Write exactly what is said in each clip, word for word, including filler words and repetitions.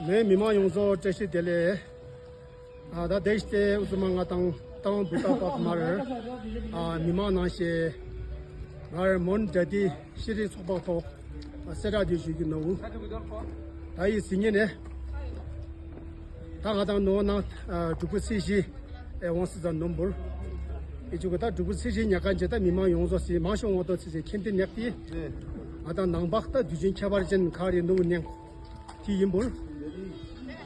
ངའི་མི་མང་ཡོངས་རྫོགས་བཀྲ་ཤིས་བདེ་ལེགས། ཨ་ད་དེ་ཤི་དེ་འུ་ཚོ་མ་ང་དང་ཏང་བུ་ཏ་པག་མར་ཨ་མི་མང་ནང་ཞེ་ངར་མོན་འདྲ་ཏི་ཤེས་རིག་ཚོགས་པ་ཐོག་གསལ་བསྒྲགས་དེ་ཞུ་རྒྱུ་ནོ། ད་ཡི་ཟིན་ཉེ་ནས་ད་ང་དང་ནོ་ནང་དྲུག་པོ་ཚེས་བཞི་ཨེ་ཝང་སི་ཙ་ནོམ་བུར་ཨེ་ཅུ་གི་ད་དྲུག་པོ་ཚེས་བཞི་ཉག་ག་འཇེ་ད་མི་མང་ཡོངས་རྫོགས་སི་མང་ཤོས་ངོ་ཏོ་ཚེས་བཞི་ཁེམ་ཏི་ནེག་ཏི་ང་དང་ནང་པག་ད་དུས་ཆེན་ཁྱད་པར་ཅན་ག་རེ་ནོ་ནེང་ཏི་ཡིན་བུར།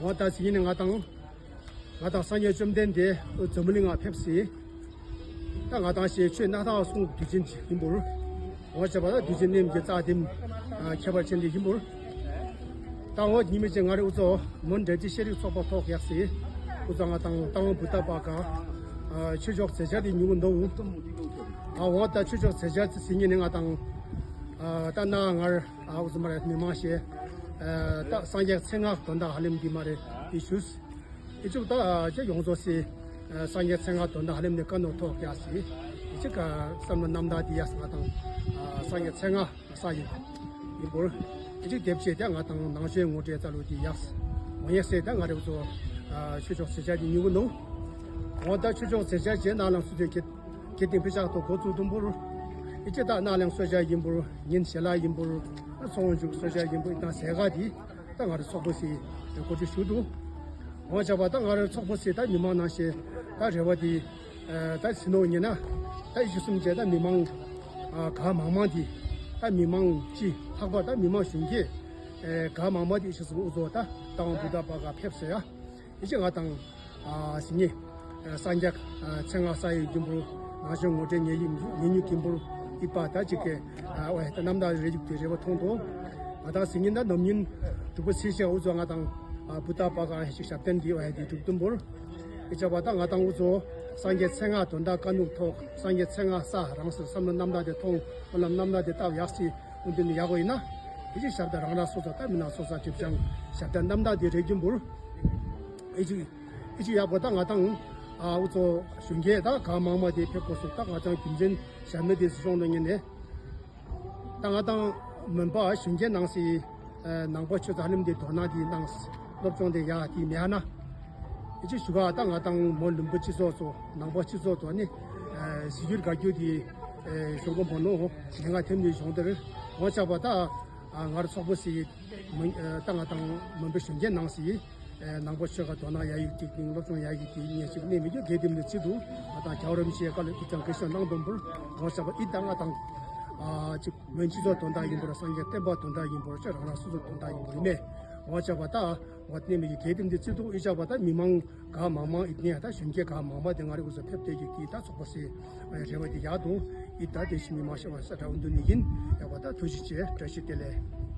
འོ་ད་ཟིན་ཉེ་ནས་ང་དང་ང་དང་སངས་རྒྱས་བཅོམ་ལྡན་འདས་འཛམ་བུ་གླིང་ང་ཕེབས་སི། ད་ང་དང་ཞེས་ཆོས་རྣམ་དག་གསུང་དུས་ཆེན་ཅིག་ཡིན་པོར། འོ་བྱས་པ་ད་དུས་ཆེན་ནེམ་གྱི་རྩ་དེམ་ཁྱད་པར་ཅན་དེ་ཡིན་པོར། ད་འོ་ཉི་མ་ཅན་ང་རེ་འུ་ཚོ་མོན་འདྲ་ཏི་ཤེས་རིག་ཚོགས་པ་ཐོག་ཡག་སི། འུ་ཚོ་ང་དང་ཏང་བུ་ཏ་པ་ག་ཆོས་ཕྱོགས་མཛད་འཆར་དེ་ཉུང་ངུ་འདུག་ཨ་འོ་ད་ཆོས་ཕྱོགས་མཛད་འཆར་དེ་ཟིན་ཉེ་ནས་ང་དང་ད་ན་ངར་འུ་ཚོ་མ་རེད་མི་མང་ཞེ་ད་སངས་རྒྱས་མཚན་སྔགས་དོན་དག་ཧ་ལམ་འདི་མ་རེད་དེ་ཞུས། ཨི་ཅུག་ད་ཅེ་ཡོངས་རྫོགས་སི་སངས་རྒྱས་མཚན་སྔགས་དོན་དག་ཧ་ལམ་ནས་བཀའ་ནོར་ཐོག་ཡ་སི། ཨི་ཅི་ཀ་བསམ་བློ་རྣམ་དག་དེ་ཡ་སི་ང་དང་སངས་རྒྱས་མཚན་སྔགས་ས་ཡིན་ཡིན་པོར། ཨི་ཅི་དེབ་ཆེ་དེ་ང་དང་ནང་ཆོས་ངོ་སྤྲོད་རྩ་ལུགས་དེ་ཡ་སི། འོ་ཡ་སི་ད་ང་རེ་བཟོ་ཆོས་ཕྱོགས་ཟེར་བྱ་དེ་ཉུང་གི་ནོ། འོ་ད་ཆོས་ཕྱོགས་ཟེར་བྱ་ཅེ་ན་ལམ་སུ་དེ་ཁེ་ཁེ་ཏིང་ཕི་ཤག་ཏོ་གོ་ཚུགས་དུམ་པོར། ཨི་ཅི་ད་ན་ལམ་སོ་བྱ་ཡིན་པོར་ཉིན་ཞེ་ལ་ཡིན་པོར་ཚོང་འཇུག་སོ་བྱ་ཡིན་པོར་ཨི་ད་ཟེ་ག་དེ། ད་ང་རེ་ཚོགས་པ་སི་གོ་སྒྲིག་ཞུ་འདུག་འོ་བྱས་པ་ད་ང་རེ་ཚོགས་པ་སི་ད་མི་མང་ནང་ཞེ་ད་རེ་བ་དེ་ད་སི་ནོ་ཉེ་ན་ད་ཡི་གེ་གསུམ་བྱས་ད་མི་མང་ག་མང་མང་དེ་ད་མི་མང་སྤྱི་ལྷག་པར་ད་མི་མང་གཞོན་སྐྱེས་ག་མང་མང་དེ་ཡི་གེ་གསུམ་འུ་ཚོ་ད་ཏང་བུ་ཏ་པ་ག་ཕེབས་སོ་ཡ། ཡི་གེ་ང་དང་ཨ་སི་ཉེ་ཨ་སངས་རྒྱས་ཨ་མཚན་སྔགས་ས་ཡི་རྒྱུན་པོ་ནང་བཞིན་ངོ་སྤྲོད་ཉེ་ཡིག་ཉེ་ཉུག་རྒྱུན་པོ་ཨི་པ་ད་ཅིག་གི་ཨ་འོ་ཧེ་ད་རྣམ་དག་རེ་རྒྱུག་དེ་རེ་བ་མཐོང་དོ། ང་དང་སི་ཉེ་ད་ནམ་ཉིན་དྲུག་པོ་ཚེས་བཞི་འུ་ཚོ་ང་དང་ཨ་བུ་ཏ་པ་ག་ཨ་ཞིག་ཞབས་བརྟན་འདི་འོ་ཧེ་འདི་སྒྲུབ་དུམ་པོར་ཨི་ཅག་པ་ད་ང་དང་འུ་ཚོ་སངས་རྒྱས་མཚན་སྔགས་དོན་དག་བཀའ་ནུབ་ཐོག་སངས་རྒྱས་མཚན་སྔགས་ས་རང་སོ་བསམ་བློ་རྣམ་དག་དེ་མཐོང་བ་ལམ་རྣམ་དག་དེ་ལྟ་བ་ཡག་སི། འོན་ཏེ་ནི་ཡག་པོ་ཡིན་ན། ཨི་ཅི་ཞབས་ད་རང་རང་སོ་སོ་ད་མི་ན་སོ་སོ་གྲིབ་ཅང་ཞབས་ད་རྣམ་དག་འདི་རེ་རྒྱུན་པོར། ཨི་ཅི་ཨི་ཅི་ཡག་པོ་ད་ང་དང་ཨ་འུ་ཚོ་གཞོན་སྐྱེས་ད་གང་མང་མང་དེ་ཕེབས་དགོས་སུ་ད་ང་དང་རྒྱུན་འཛིན་ཞབས་མི་དེ་སུ་སོང་ནོ་ཉིན་ནས། ད་ང་དང་མོན་པ་གཞོན་སྐྱེས་ནང་སི་ནང་པ་ཆོས་ཚ་ལིམ་དེ་དོ་སྣང་དེ་གནང་སློབ་སྦྱོང་དེ་ཡག་དེ་མེད་ན། ཨི་ཅི་ཞུ་ག་ད་ང་དང་མོན་ལུམ་བུ་སྤྱི་ཚོགས་ཚོ་ནང་པ་སྤྱི་ཚོགས་ཚོ་ནི་གཟི་བསྒྱུར་དགའ་སྐྱོ་དེ། གཞུང་གོམ་པ་ནོ་ཉེ་ང་ཐེམ་ནི་གཞུང་དེར་ངོ་ཆགས་པ་ད་ང་ར་ཚོགས་པ་སི་ད་ང་དང་མོན་པའི་གཞོན་སྐྱེས་ནང་སི་ནང་པ་ཆོས་ཁ་དོ་སྣང་ཡ་ཡིག་ཏིག་ནིང་སློབ་སྦྱོང་ཡ་ཡིག་ཏིག་ཉེ་ཞིག་གནས་མི་རྒྱུ་གལ་དེ་མི་ཚིག་ཏུ་ང་དང་རྒྱལ་བ་རིན་པོ་ཆེ་བཀའ་སློབ་ཀྱི་ཙང་ཀི་ཤོ་གནང་དོན་པོར་ངོ་ཆགས་པ་ཨི་ད་ང་དང་ཅིག་མོན་སྤྱི་ཚོགས་དོན་དག་ཡིན་པོར་སངས་རྒྱས་བསྟན་པ་དོན་དག་ཡིན་པོར་ཅི་རང་རང་སོ་སོ་དོན་དག་ཡིན་པོར་མེད་ངོ་ཆགས་པ་ད་ངོ་གནས་མི་རྒྱུ་གལ་དེ་མི་ཚིག་ཏུ་ཨི་ཆགས་པ་ད་མི་མང་ག་མང་མང་ཨི་ནས་ད་གཞོན་སྐྱེས་ག་མང་མང་དེ་ང་རེ་འུ་ཚོ་ཕེབས་བསྡད་ཀྱི་དེ་ད་ཚོགས་པ་སི་རེ་བ་དེ་ཡག་འདུག་ཨི་ད་དེ་ཤི་མི་མང་ཤི་བ་ས་དྲ་འུ་འདུ་ནི་ཡིན་ཡག་པ་ད་ཐུགས་རྗེ་ཆེ་བཀྲ་ཤིས་བདེ་ལེགས།